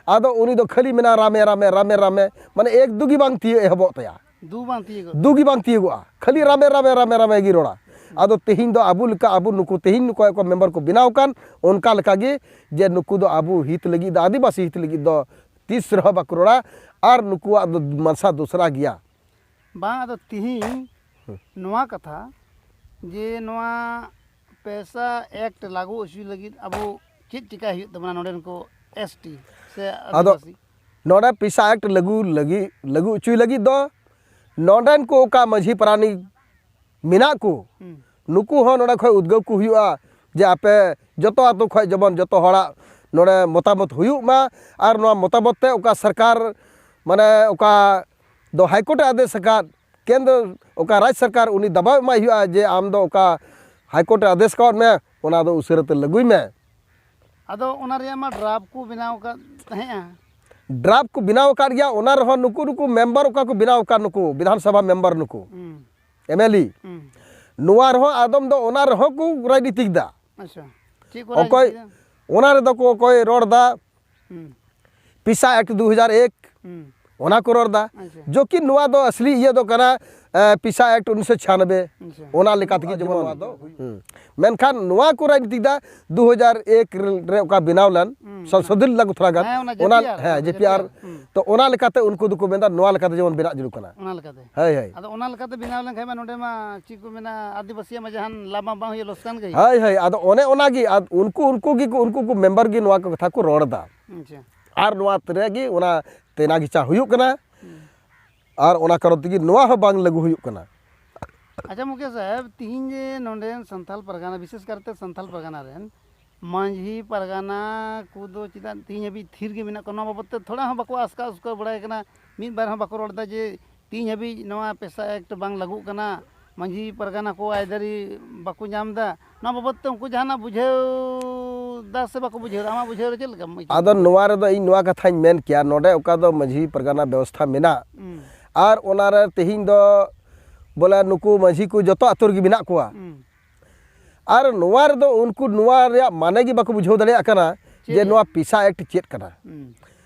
ᱟᱫᱚ ᱩᱱᱤ ᱫᱚ ᱠᱷᱟᱹᱞᱤ ᱢᱮᱱᱟ ᱨᱟᱢᱮ, ᱨᱟᱢᱮ, ᱨᱟᱢᱮ, ᱨᱟᱢᱮ, ᱢᱟᱱᱮ ᱮᱠ ᱫᱩ ᱜᱮ ᱵᱟᱝ ᱛᱤᱭᱳᱜ ᱮᱦᱚᱵᱚᱜ ᱛᱟᱭᱟ᱾ ᱫᱩ ᱵᱟᱝ ᱛᱤᱭᱳᱜᱚᱜ᱾ ᱫᱩ ᱜᱮ ᱵᱟᱝ ᱛᱤᱭᱳᱜᱚᱜᱼᱟ, ᱠᱷᱟᱹᱞᱤ ᱨᱟᱢᱮ, ᱨᱟᱢᱮ, ᱨᱟᱢᱮ, ᱨᱟᱢᱮ ᱜᱮ ᱨᱚᱲᱟ᱾ ᱟᱫᱚ ᱛᱮᱦᱮᱧ ᱫᱚ ᱟᱵᱚ ᱞᱮᱠᱟ, ᱟᱵᱚ ᱱᱩᱠᱩ ᱛᱮᱦᱮᱧ ᱱᱩᱠᱩ ᱠᱚ member ᱠᱚ ᱵᱮᱱᱟᱣ ᱟᱠᱟᱱ, ᱚᱱᱠᱟ ᱞᱮᱠᱟ ᱜᱮ ᱡᱮ ᱱᱩᱠᱩ ᱫᱚ ᱟᱵᱚ ᱦᱤᱛ ᱞᱟᱹᱜᱤᱫ ᱫᱚ, ᱟᱹᱫᱤᱵᱟᱹᱥᱤ ᱦᱤᱛ ᱞᱟᱹᱜᱤᱫ ᱫᱚ ᱛᱤᱥ ᱨᱮᱦᱚᱸ ᱵᱟᱠᱚ ᱨᱚᱲᱟ, ᱟᱨ ᱱᱩᱠᱩᱣᱟᱜ ᱫᱚ ᱢᱟᱱᱥᱟ ᱫᱚᱥᱨᱟ ᱜᱮᱭᱟ᱾ ᱵᱟᱝ, ᱟᱫᱚ ᱛᱤᱦᱤᱧ ᱱᱚᱣᱟ ᱠᱟᱛᱷᱟ ᱡᱮ ᱱᱚᱣᱟ PESA Act ᱞᱟᱹᱜᱩ ᱦᱚᱪᱚᱭ ᱞᱟᱹᱜᱤᱫ ᱟᱵᱚ ᱪᱮᱫ ᱪᱤᱠᱟᱹᱭ ᱦᱩᱭᱩᱜ ᱛᱟᱵᱚᱱᱟ ᱱᱚᱰᱮᱱ ᱠᱚ ST ᱥᱮ ᱟᱫᱚ ᱟᱹᱫᱤᱵᱟᱹᱥᱤ? ᱱᱚᱰᱮ PESA Act ᱞᱟᱹᱜᱩ ᱞᱟᱹᱜᱤᱫ, ᱞᱟᱹᱜᱩ ᱦᱚᱪᱚᱭ ᱞᱟᱹᱜᱤᱫ ᱫᱚ ᱱᱚᱰᱮᱱ ᱠᱚ ᱚᱠᱟ ᱢᱟᱹᱡᱷᱤ ᱯᱟᱨᱟᱱᱤᱠ ᱢᱮᱱᱟᱜ ᱠᱚ, ᱦᱩᱸ᱾ ᱱᱩᱠᱩ ᱦᱚᱸ ᱱᱚᱰᱮ ᱠᱷᱚᱡ ᱩᱫᱽᱜᱟᱹᱣ ᱠᱚ ᱦᱩᱭᱩᱜᱼᱟ ᱡᱮ ᱟᱯᱮ ᱡᱚᱛᱚ ᱟᱛᱳ ᱠᱷᱚᱡ ᱡᱮᱢᱚᱱ ᱡᱚᱛᱚ ᱦᱚᱲᱟᱜ ᱱᱚᱰᱮ ᱢᱚᱛᱟᱢᱚᱛ ᱦᱩᱭᱩᱜ ᱢᱟ, ᱟᱨ ᱱᱚᱣᱟ ᱢᱚᱛᱟᱢᱚᱛ ᱛᱮ ᱚᱠᱟ ᱥᱚᱨᱠᱟᱨ, ᱢᱟᱱᱮ ᱚᱠᱟ ᱫᱚ High Court ᱮ ᱟᱫᱮᱥ ᱟᱠᱟᱫ, ᱠᱮᱱᱫᱨᱚ ᱚᱠᱟ ᱨᱟᱡᱽ ᱥᱚᱨᱠᱟᱨ ᱩᱱᱤ ᱫᱟᱵᱟᱣ ᱮᱢᱟᱭ ᱦᱩᱭᱩᱜᱼᱟ ᱡᱮ ᱟᱢ ᱫᱚ ᱚᱠᱟ High Court ᱮ ᱟᱫᱮᱥ ᱠᱟᱣᱟᱫ ᱢᱮ, ᱚᱱᱟ ᱫᱚ ᱩᱥᱟᱹᱨᱟ ᱛᱮ ᱞᱟᱹᱜᱩᱭ ᱢᱮ᱾ ᱟᱫᱚ ᱚᱱᱟ ᱨᱮᱭᱟᱜ ᱢᱟ draft ᱠᱚ ᱵᱮᱱᱟᱣ ᱟᱠᱟᱫ ᱛᱟᱦᱮᱸᱜᱼᱟ᱾ Draft ᱠᱚ ᱵᱮᱱᱟᱣ ᱟᱠᱟᱫ ᱜᱮᱭᱟ, ᱚᱱᱟ ᱨᱮᱦᱚᱸ ᱱᱩᱠᱩ, ᱱᱩᱠᱩ member ᱚᱠᱟ ᱠᱚ ᱵᱮᱱᱟᱣ ᱟᱠᱟᱫ, ᱱᱩᱠᱩ ᱵᱤᱫᱷᱟᱱ ᱥᱚᱵᱷᱟ member, ᱱᱩᱠᱩ ᱦᱩᱸ᱾ MLA, ᱦᱩᱸ᱾ ᱱᱚᱣᱟ ᱨᱮᱦᱚᱸ ᱟᱫᱚᱢ ᱫᱚ ᱚᱱᱟ ᱨᱮᱦᱚᱸ ᱠᱚ ᱨᱟᱡᱽᱱᱤᱛᱤᱠ ᱫᱟ᱾ ᱟᱪᱪᱷᱟ, ᱪᱮᱫ ᱠᱚ ᱚᱠᱚᱭ ᱨᱟᱡᱽᱱᱤᱛᱤ ᱫᱟ? ᱚᱱᱟ ᱨᱮᱫᱚ ᱠᱚ ᱚᱠᱚᱭ ᱨᱚᱲ ᱫᱟ, ᱦᱩᱸ᱾ PESA Act ᱫᱩ ᱦᱟᱡᱟᱨ ᱮᱠ, ᱦᱩᱸ᱾ ᱚᱱᱟ ᱠᱚ ᱨᱚᱲ ᱮᱫᱟ᱾ ᱟᱪᱪᱷᱟ᱾ ᱡᱚᱠᱤ ᱱᱚᱣᱟ ᱫᱚ ᱟᱥᱞᱤ ᱤᱭᱟᱹ ᱫᱚ ᱠᱟᱱᱟ, ᱮ, ᱯᱤᱥᱟ ᱮᱠᱴ ᱩᱱᱤᱥᱥᱚ ᱪᱷᱤᱭᱟᱱᱚᱵᱵᱳᱭ᱾ ᱟᱪᱪᱷᱟ᱾ ᱚᱱᱟ ᱞᱮᱠᱟ ᱛᱮᱜᱮ ᱡᱮᱢᱚᱱ ᱱᱚᱣᱟ ᱫᱚ ᱦᱩᱭᱩᱜ᱾ ᱦᱩᱸ᱾ ᱢᱮᱱᱠᱷᱟᱱ ᱱᱚᱣᱟ ᱠᱚ ᱨᱟᱡᱽᱱᱤᱛᱤ ᱫᱟ ᱫᱩ ᱦᱟᱡᱟᱨ ᱮᱠ ᱨᱮ ᱚᱠᱟ ᱵᱮᱱᱟᱣ ᱞᱮᱱ, ᱦᱩᱸ, ᱥᱚᱝᱥᱳᱫᱷᱤᱛ ᱞᱮᱱᱟ ᱠᱚ ᱛᱷᱚᱲᱟ ᱜᱟᱱ᱾ ᱦᱮᱸ, ᱚᱱᱟ ᱚᱱᱟ, JPR, ᱦᱮᱸ, ᱚᱱᱟ JPR᱾ JPR, ᱦᱩᱸ᱾ ᱛᱚ ᱚᱱᱟ ᱞᱮᱠᱟᱛᱮ ᱩᱱᱠᱩ ᱫᱚᱠᱚ ᱢᱮᱱᱫᱟ ᱱᱚᱣᱟ ᱞᱮᱠᱟᱛᱮ ᱡᱮᱢᱚᱱ ᱵᱮᱱᱟᱣ ᱡᱟᱹᱨᱩᱲ ᱠᱟᱱᱟ᱾ ᱚᱱᱟ ᱞᱮᱠᱟᱛᱮ᱾ ᱦᱳᱭ, ᱦᱳᱭ᱾ ᱟᱫᱚ ᱚᱱᱟ ᱞᱮᱠᱟᱛᱮ ᱵᱮᱱᱟᱣ ᱞᱮᱱᱠᱷᱟᱱ ᱢᱟ ᱱᱚᱰᱮ ᱢᱟ ᱪᱮᱫ ᱠᱚ ᱢᱮᱱᱟ, ᱟᱹᱫᱤᱵᱟᱹᱥᱤᱭᱟᱜ ᱢᱟ ᱡᱟᱦᱟᱱ ᱞᱟᱵᱷ ᱢᱟ ᱵᱟᱝ ᱦᱩᱭᱩᱜᱼᱟ, ᱞᱚᱥᱠᱟᱱ ᱜᱮ ᱦᱩᱭᱩᱜᱼᱟ᱾ ᱦᱳᱭ, ᱦᱳᱭ᱾ ᱟᱫᱚ ᱚᱱᱮ ᱚᱱᱟᱜᱮ, ᱟᱫ-, ᱩᱱᱠᱩ, ᱩᱱᱠᱩ ᱜᱮ ᱠᱚ, ᱩᱱᱠᱩ ᱠᱚ ᱢᱮᱢᱵᱟᱨ ᱜᱮ ᱱᱚᱣᱟ ᱠᱚ ᱠᱟᱛᱷᱟ ᱠᱚ ᱨᱚᱲ ᱮᱫᱟ᱾ ᱟᱪᱪᱷᱟ᱾ ᱟᱨ ᱱᱚᱣᱟ ᱛᱮᱜᱮ ᱚᱱᱟ ᱛᱮᱱᱟ ᱜᱮᱪᱟ ᱦᱩᱭᱩᱜ ᱠᱟᱱᱟ᱾ ᱟᱨ ᱚᱱᱟ ᱠᱟᱨᱚᱱ ᱛᱮᱜᱮ ᱱᱚᱣᱟ ᱦᱚᱸ ᱵᱟᱝ ᱞᱟᱹᱜᱩ ᱦᱩᱭᱩᱜ ᱠᱟᱱᱟ᱾ ᱟᱪᱪᱷᱟ ᱢᱩᱠᱷᱤᱭᱟᱹ ᱥᱟᱦᱮᱵᱽ, ᱛᱤᱦᱤᱧ ᱡᱮ ᱱᱚᱰᱮᱱ ᱥᱟᱱᱛᱟᱞ ᱯᱟᱨᱜᱟᱱᱟ, ᱵᱤᱥᱮᱥ ᱠᱟᱨᱛᱮ ᱥᱟᱱᱛᱟᱞ ᱯᱟᱨᱜᱟᱱᱟ ᱨᱮᱱ ᱢᱟᱹᱡᱷᱤ ᱯᱟᱨᱜᱟᱱᱟ ᱠᱚᱫᱚ ᱪᱮᱫᱟᱜ ᱛᱤᱦᱤᱧ ᱦᱟᱹᱵᱤᱡ ᱛᱷᱤᱨ ᱜᱮ ᱢᱮᱱᱟᱜ ᱠᱚᱣᱟ? ᱱᱚᱣᱟ ᱵᱟᱵᱚᱫ ᱛᱮ ᱛᱷᱚᱲᱟ ᱦᱚᱸ ᱵᱟᱠᱚ ᱟᱥᱠᱟ ᱩᱥᱠᱟᱹ ᱵᱟᱲᱟᱭ ᱠᱟᱱᱟ, ᱢᱤᱫ ᱵᱟᱨ ᱦᱚᱸ ᱵᱟᱠᱚ ᱨᱚᱲ ᱮᱫᱟ ᱡᱮ ᱛᱤᱦᱤᱧ ᱦᱟᱹᱵᱤᱡ ᱱᱚᱣᱟ ᱯᱮᱥᱟ ᱮᱠᱴ ᱵᱟᱝ ᱞᱟᱹᱜᱩᱜ ᱠᱟᱱᱟ, ᱢᱟᱹᱡᱷᱤ ᱯᱟᱨᱜᱟᱱᱟ ᱠᱚ ᱟᱹᱭᱫᱟᱹᱨᱤ ᱵᱟᱠᱚ ᱧᱟᱢ ᱮᱫᱟ, ᱱᱚᱣᱟ ᱵᱟᱵᱚᱫ ᱛᱮ ᱩᱱᱠᱩ ᱡᱟᱦᱟᱱᱟᱜ ᱵᱩᱡᱷᱟᱹᱣ ᱫᱟ ᱥᱮ ᱵᱟᱠᱚ ᱵᱩᱡᱷᱟᱹᱣ ᱫᱟ? ᱟᱢᱟᱜ ᱵᱩᱡᱷᱟᱹᱣ ᱨᱮ ᱪᱮᱫ ᱞᱮᱠᱟᱢ ᱟᱹᱭᱠᱟᱹᱣ ᱟᱫᱚ ᱫᱟ? ᱱᱚᱣᱟ ᱨᱮᱫᱚ ᱤᱧ ᱱᱚᱣᱟ ᱠᱟᱛᱷᱟᱧ ᱢᱮᱱ ᱠᱮᱭᱟ, ᱱᱚᱰᱮ ᱚᱠᱟ ᱫᱚ ᱢᱟᱹᱡᱷᱤ ᱯᱟᱨᱜᱟᱱᱟ ᱵᱮᱵᱚᱥᱛᱷᱟ ᱢᱮᱱᱟᱜ, ᱦᱩᱸ, ᱟᱨ ᱚᱱᱟᱨᱮ ᱛᱮᱦᱮᱧ ᱫᱚ ᱵᱚᱞᱮ ᱱᱩᱠᱩ ᱢᱟᱹᱡᱷᱤ ᱠᱚ ᱡᱚᱛᱚ ᱟᱛᱳ ᱨᱮᱜᱮ ᱢᱮᱱᱟᱜ ᱠᱚᱣᱟ᱾ ᱦᱩᱸ, ᱟᱨ ᱱᱚᱣᱟ ᱨᱮᱫᱚ ᱩᱱᱠᱩ ᱱᱚᱣᱟ ᱨᱮᱭᱟᱜ ᱢᱟᱱᱮ ᱜᱮ ᱵᱟᱠᱚ ᱵᱩᱡᱷᱟᱹᱣ ᱫᱟᱲᱮᱭᱟᱜ ᱠᱟᱱᱟ ᱪᱮᱫ ᱡᱮ ᱨᱮᱭᱟᱜ? ᱱᱚᱣᱟ ᱯᱤᱥᱟ ᱮᱠᱴ ᱪᱮᱫ ᱠᱟᱱᱟ᱾ ᱦᱩᱸ,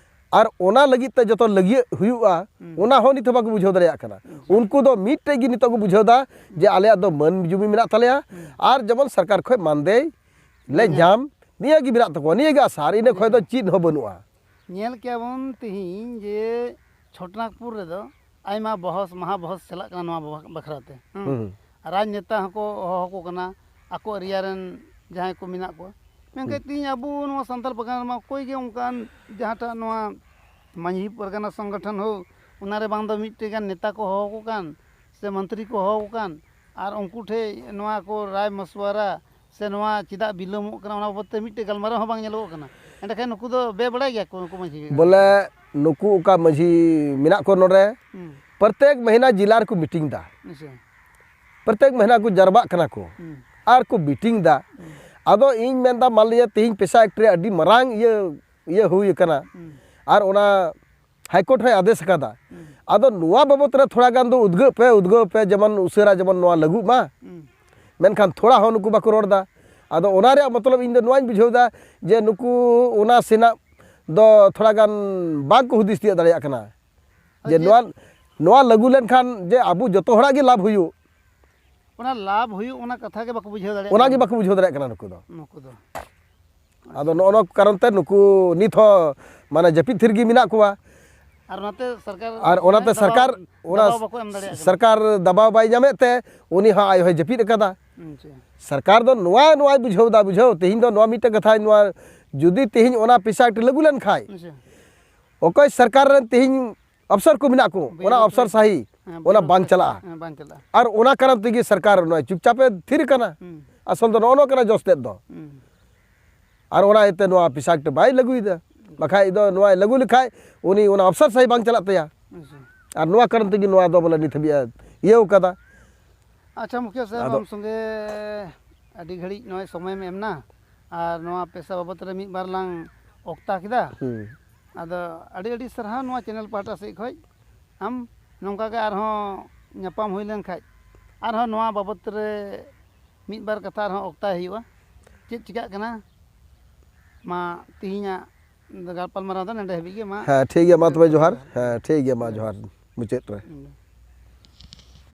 ᱟᱨ ᱚᱱᱟ ᱞᱟᱹᱜᱤᱫ ᱛᱮ ᱡᱚᱛᱚ ᱞᱟᱹᱜᱤᱫ ᱦᱩᱭᱩᱜᱼᱟ, ᱦᱩᱸ᱾ ᱚᱱᱟ ᱦᱚᱸ ᱱᱤᱛ ᱦᱚᱸ ᱵᱟᱠᱚ ᱵᱩᱡᱷᱟᱹᱣ ᱫᱟᱲᱮᱭᱟᱜ ᱠᱟᱱᱟ᱾ ᱩᱱᱠᱩ ᱫᱚ ᱢᱤᱫᱴᱮᱡ ᱜᱮ ᱱᱤᱛᱚᱜ ᱠᱚ ᱵᱩᱡᱷᱟᱹᱣ ᱫᱟ ᱡᱮ ᱟᱞᱮᱭᱟᱜ ᱫᱚ ᱢᱟᱹᱱ ᱡᱩᱢᱤ ᱢᱮᱱᱟᱜ ᱛᱟᱞᱮᱭᱟ, ᱦᱩᱸ᱾ ᱟᱨ ᱡᱮᱢᱚᱱ ᱥᱚᱨᱠᱟᱨ ᱠᱷᱚᱡ ᱢᱟᱱᱫᱮᱭ ᱞᱮ ᱧᱟᱢ᱾ ᱧᱟᱢ, ᱱᱤᱭᱟᱹ ᱜᱮ ᱟᱥᱟ, ᱟᱨ ᱤᱱᱟᱹ ᱠᱷᱚᱡ ᱫᱚ ᱪᱮᱫ ᱦᱚᱸ ᱵᱟᱹᱱᱩᱜᱼᱟ᱾ ᱧᱮᱞ ᱠᱮᱭᱟ ᱵᱚᱱ ᱛᱤᱦᱤᱧ ᱡᱮ ᱪᱷᱳᱴᱱᱟᱜᱽᱯᱩᱨ ᱨᱮᱫᱚ ᱟᱭᱢᱟ ᱵᱚᱦᱚᱥ, ᱢᱟᱦᱟ ᱵᱚᱦᱚᱥ ᱪᱟᱞᱟᱜ ᱠᱟᱱᱟ ᱱᱚᱣᱟ ᱵᱟᱠ-, ᱵᱟᱠᱷᱨᱟ ᱛᱮ᱾ ᱦᱮᱸ? ᱦᱩᱸ᱾ ᱨᱟᱡᱽᱱᱮᱛᱟ ᱦᱚᱸᱠᱚ ᱦᱚᱦᱚ ᱟᱠᱚ ᱠᱟᱱᱟ, ᱟᱠᱚ ᱮᱨᱤᱭᱟ ᱨᱮᱱ ᱡᱟᱦᱟᱸᱭ ᱠᱚ ᱢᱮᱱᱟᱜ ᱠᱚᱣᱟ᱾ ᱢᱮᱱᱠᱷᱟᱱ ᱛᱤᱦᱤᱧ ᱟᱵᱚ ᱱᱚᱣᱟ ᱥᱟᱱᱛᱟᱲ ᱯᱟᱨᱜᱟᱱᱟ ᱨᱮᱢᱟ ᱚᱠᱚᱭ ᱜᱮ ᱚᱱᱠᱟᱱ ᱡᱟᱦᱟᱸᱴᱟᱜ ᱱᱚᱣᱟ ᱢᱟᱹᱡᱷᱤ ᱯᱟᱨᱜᱟᱱᱟ ᱥᱚᱝᱜᱚᱴᱷᱚᱱ ᱦᱳᱠ, ᱚᱱᱟ ᱨᱮ ᱵᱟᱝ ᱫᱚ ᱢᱤᱫᱴᱮᱡ ᱜᱟᱱ ᱱᱮᱛᱟ ᱠᱚ ᱦᱚᱦᱚ ᱟᱠᱚ ᱠᱟᱱ, ᱥᱮ ᱢᱚᱱᱛᱨᱤ ᱠᱚ ᱦᱚᱦᱚ ᱟᱠᱚ ᱠᱟᱱ, ᱟᱨ ᱩᱱᱠᱩ ᱴᱷᱮᱡ ᱱᱚᱣᱟ ᱠᱚ ᱨᱟᱭ ᱢᱚᱥᱣᱟᱨᱟ ᱥᱮ ᱱᱚᱣᱟ ᱪᱮᱫᱟᱜ ᱵᱤᱞᱚᱢᱚᱜ ᱠᱟᱱᱟ, ᱚᱱᱟ ᱵᱟᱵᱚᱫ ᱛᱮ ᱢᱤᱫᱴᱮᱡ ᱜᱟᱞᱢᱟᱨᱟᱣ ᱦᱚᱸ ᱵᱟᱝ ᱧᱮᱞᱚᱜᱚᱜ ᱠᱟᱱᱟ᱾ ᱮᱸᱰᱮᱠᱷᱟᱱ ᱱᱩᱠᱩ ᱫᱚ ᱵᱮᱵᱟᱲᱟᱭ ᱜᱮᱭᱟ ᱠᱚ, ᱩᱱᱠᱩ ᱢᱟᱹᱡᱷᱤ ᱜᱮ᱾ ᱵᱚᱞᱮ ᱱᱩᱠᱩ ᱚᱠᱟ ᱢᱟᱹᱡᱷᱤ ᱢᱮᱱᱟᱜ ᱠᱚ ᱱᱚᱰᱮ, ᱦᱩᱸ, ᱯᱨᱚᱛᱮᱠ ᱢᱟᱹᱦᱱᱟᱹ ᱡᱮᱞᱟ ᱨᱮᱠᱚ ᱢᱤᱴᱤᱝ ᱫᱟ, ᱟᱪᱪᱷᱟ, ᱯᱨᱚᱛᱮᱠ ᱢᱟᱹᱦᱱᱟᱹ ᱠᱚ ᱡᱟᱨᱵᱟᱜ ᱠᱟᱱᱟ ᱠᱚ ᱦᱩᱸ, ᱟᱨ ᱠᱚ ᱢᱤᱴᱤᱝ ᱫᱟ᱾ ᱟᱫᱚ ᱤᱧ ᱢᱮᱱᱫᱟ, ᱢᱟᱱ ᱞᱤᱭᱟ ᱛᱮᱦᱮᱧ ᱯᱮᱥᱟ ᱮᱠᱴ ᱨᱮ ᱟᱹᱰᱤ ᱢᱟᱨᱟᱝ ᱤᱭᱟᱹ, ᱤᱭᱟᱹ ᱦᱩᱭ ᱟᱠᱟᱱᱟ, ᱦᱩᱸ, ᱟᱨ ᱚᱱᱟ ᱦᱟᱭᱠᱳᱨᱴ ᱦᱚᱸᱭ ᱟᱫᱮᱥ ᱟᱠᱟᱫᱟ᱾ ᱦᱩᱸ, ᱟᱫᱚ ᱱᱚᱣᱟ ᱵᱟᱵᱚᱛ ᱨᱮ ᱛᱷᱚᱲᱟ ᱜᱟᱱ ᱫᱚ ᱩᱫᱽᱜᱟᱹᱜ ᱯᱮ, ᱩᱫᱽᱜᱟᱹᱣ ᱯᱮ, ᱡᱮᱢᱚᱱ ᱩᱥᱟᱹᱨᱟ ᱡᱮᱢᱚᱱ ᱱᱚᱣᱟ ᱞᱟᱹᱜᱩᱜ ᱢᱟ᱾ ᱦᱩᱸ, ᱢᱮᱱᱠᱷᱟᱱ ᱛᱷᱚᱲᱟ ᱦᱚᱸ ᱱᱩᱠᱩ ᱵᱟᱠᱚ ᱨᱚᱲ ᱮᱫᱟ᱾ ᱟᱫᱚ ᱚᱱᱟ ᱨᱮᱭᱟᱜ ᱢᱚᱛᱞᱚᱵ ᱤᱧ ᱫᱚ ᱱᱚᱣᱟᱧ ᱵᱩᱡᱷᱟᱹᱣ ᱮᱫᱟ ᱡᱮ ᱱᱩᱠᱩ ᱚᱱᱟ ᱥᱮᱱᱟᱜ ᱫᱚ ᱛᱷᱚᱲᱟ ᱜᱟᱱ ᱵᱟᱝ ᱠᱚ ᱦᱩᱫᱤᱥ ᱛᱤᱭᱳᱜ ᱫᱟᱲᱮᱭᱟᱜ ᱠᱟᱱᱟ᱾ ᱡᱮ ᱪᱮᱫ? ᱱᱚᱣᱟ, ᱱᱚᱣᱟ ᱞᱟᱹᱜᱩ ᱞᱮᱱᱠᱷᱟᱱ ᱡᱮ ᱟᱵᱚ ᱡᱚᱛᱚ ᱦᱚᱲᱟᱜ ᱜᱮ ᱞᱟᱵᱷ ᱦᱩᱭᱩᱜ, ᱚᱱᱟ ᱞᱟᱵᱷ ᱦᱩᱭᱩᱜ, ᱚᱱᱟ ᱠᱟᱛᱷᱟ ᱜᱮ ᱵᱟᱠᱚ ᱵᱩᱡᱷᱟᱹᱣ ᱫᱟᱲᱮᱭᱟᱜ ᱚᱱᱟ ᱜᱮ ᱠᱟᱱᱟ᱾ ᱵᱟᱠᱚ ᱵᱩᱡᱷᱟᱹᱣ ᱫᱟᱲᱮᱭᱟᱜ ᱠᱟᱱᱟ ᱱᱩᱠᱩ ᱫᱚ᱾ ᱱᱩᱠᱩ ᱫᱚ᱾ ᱟᱫᱚ ᱱᱚᱜᱼᱚ ᱱᱚᱣᱟ ᱠᱟᱨᱚᱱ ᱛᱮ ᱱᱩᱠᱩ ᱱᱤᱛ ᱦᱚᱸ ᱢᱟᱱᱮ ᱡᱟᱹᱯᱤᱫ ᱛᱷᱤᱨ ᱜᱮ ᱢᱮᱱᱟᱜ ᱠᱚᱣᱟ᱾ ᱟᱨ ᱚᱱᱟᱛᱮ ᱥᱚᱨᱠᱟᱨ ᱟᱨ ᱚᱱᱟᱛᱮ ᱫᱟᱵᱟᱣ, ᱥᱚᱨᱠᱟᱨ, ᱚᱱᱟ ᱫᱟᱵᱟᱣ ᱵᱟᱠᱚ ᱮᱢ ᱫᱟᱲᱮᱭᱟᱜ ᱠᱟᱱᱟ᱾ ᱥᱚᱨᱠᱟᱨ ᱫᱟᱵᱟᱣ ᱵᱟᱭ ᱧᱟᱢᱮᱫ ᱛᱮ ᱩᱱᱤ ᱦᱚᱸ ᱟᱡ ᱦᱚᱸᱭ ᱡᱟᱹᱯᱤᱫ ᱟᱠᱟᱫᱟ᱾ ᱟᱪᱪᱷᱟ᱾ ᱥᱚᱨᱠᱟᱨ ᱫᱚ ᱱᱚᱣᱟ, ᱱᱚᱣᱟᱭ ᱵᱩᱡᱷᱟᱹᱣ ᱮᱫᱟ, ᱵᱩᱡᱷᱟᱹᱣ, ᱛᱮᱦᱮᱧ ᱫᱚ ᱱᱚᱣᱟ ᱢᱤᱫᱴᱮᱱ ᱠᱟᱛᱷᱟ, ᱱᱚᱣᱟ ᱡᱩᱫᱤ ᱛᱮᱦᱮᱧ ᱚᱱᱟ PESA Act ᱞᱟᱹᱜᱩ ᱞᱮᱱᱠᱷᱟᱱ, ᱟᱪᱪᱷᱟ᱾ ᱚᱠᱚᱭ ᱥᱚᱨᱠᱟᱨ ᱨᱮᱱ ᱛᱮᱦᱮᱧ ᱚᱯᱥᱚᱨ ᱠᱚ ᱢᱮᱱᱟᱜ ᱠᱚ, ᱵᱤᱱ ᱚᱱᱟ ᱚᱯᱥᱚᱨ ᱚᱯᱥᱚᱨ, ᱥᱟᱹᱦᱤ, ᱦᱮᱸ, ᱚᱱᱟ ᱵᱤᱱ ᱵᱟᱝ ᱚᱯᱥᱚᱨ, ᱪᱟᱞᱟᱜᱼᱟ᱾ ᱦᱮᱸ, ᱵᱟᱝ ᱪᱟᱞᱟᱜᱼᱟ᱾ ᱟᱨ ᱚᱱᱟ ᱠᱟᱨᱚᱱ ᱛᱮᱜᱮ ᱥᱚᱨᱠᱟᱨ ᱱᱚᱣᱟ ᱪᱩᱯᱪᱟᱯᱮ ᱛᱷᱤᱨ ᱟᱠᱟᱱᱟ᱾ ᱦᱩᱸ᱾ ᱟᱥᱚᱞ ᱫᱚ ᱱᱚᱜᱼᱚ ᱱᱚᱣᱟ ᱠᱟᱱᱟ ᱡᱚᱥ ᱛᱮᱫ ᱫᱚ᱾ ᱦᱩᱸ᱾ ᱟᱨ ᱚᱱᱟ ᱤᱭᱟᱹᱛᱮ ᱱᱚᱣᱟ PESA Act ᱵᱟᱭ ᱞᱟᱹᱜᱩᱭᱮᱫᱟ᱾ ᱵᱟᱠᱷᱟᱡ ᱫᱚ ᱱᱚᱣᱟ ᱞᱟᱹᱜᱩ ᱞᱮᱠᱷᱟᱡ ᱩᱱᱤ ᱚᱱᱟ ᱚᱯᱥᱚᱨ ᱥᱟᱹᱦᱤ ᱵᱟᱝ ᱪᱟᱞᱟᱜ ᱛᱟᱭᱟ᱾ ᱟᱪᱪᱷᱟ᱾ ᱟᱨ ᱱᱚᱣᱟ ᱠᱟᱨᱚᱱ ᱛᱮᱜᱮ ᱱᱚᱣᱟ ᱫᱚ ᱵᱚᱞᱮ ᱱᱤᱛ ᱦᱟᱹᱵᱤᱡ ᱮ ᱤᱭᱟᱹᱣ ᱠᱟᱫᱟ᱾ ᱟᱪᱪᱷᱟ, ᱢᱩᱠᱷᱤᱭᱟᱹ ᱥᱟᱦᱮᱵᱽ, ᱟᱫᱚ ᱟᱢ ᱥᱚᱸᱜᱮ ᱟᱹᱰᱤ ᱜᱷᱟᱹᱲᱤᱡ ᱱᱚᱜᱼᱚᱭ ᱥᱚᱢᱚᱭᱮᱢ ᱮᱢ ᱮᱱᱟ ᱟᱨ ᱱᱚᱣᱟ PESA ᱵᱟᱵᱚᱫ ᱨᱮ ᱢᱤᱫ ᱵᱟᱨ ᱞᱟᱝ ᱚᱠᱛᱟ ᱠᱮᱫᱟ᱾ ᱦᱩᱸ᱾ ᱟᱫᱚ ᱟᱹᱰᱤ ᱟᱹᱰᱤ ᱥᱟᱨᱦᱟᱣ ᱱᱚᱣᱟ channel ᱯᱟᱦᱴᱟ ᱥᱮᱫ ᱠᱷᱚᱡ᱾ ᱟᱢ ᱱᱚᱝᱠᱟ ᱜᱮ ᱟᱨᱦᱚᱸ ᱧᱟᱯᱟᱢ ᱦᱩᱭ ᱞᱮᱱ ᱠᱷᱟᱡ ᱟᱨᱦᱚᱸ ᱱᱚᱣᱟ ᱵᱟᱵᱚᱫ ᱨᱮ ᱢᱤᱫ ᱵᱟᱨ ᱠᱟᱛᱷᱟ ᱟᱨᱦᱚᱸ ᱚᱠᱛᱟᱭ ᱦᱩᱭᱩᱜᱼᱟ, ᱪᱮᱫ ᱪᱤᱠᱟᱹᱜ ᱠᱟᱱᱟ᱾ ᱢᱟ ᱛᱤᱦᱤᱧᱟᱜ ᱜᱟᱯᱟᱞᱢᱟᱨᱟᱣ ᱫᱚ ᱱᱚᱰᱮ ᱦᱟᱹᱵᱤᱡ ᱜᱮ᱾ ᱢᱟ ᱦᱮᱸ, ᱴᱷᱤᱠ ᱜᱮᱭᱟ, ᱢᱟ ᱛᱚᱵᱮ ᱡᱚᱦᱟᱨ᱾ ᱦᱮᱸ, ᱴᱷᱤᱠ ᱜᱮᱭᱟ, ᱢᱟ ᱡᱚᱦᱟᱨ ᱢᱩᱪᱟᱹᱫ ᱨᱮ᱾ ᱦᱩᱸ᱾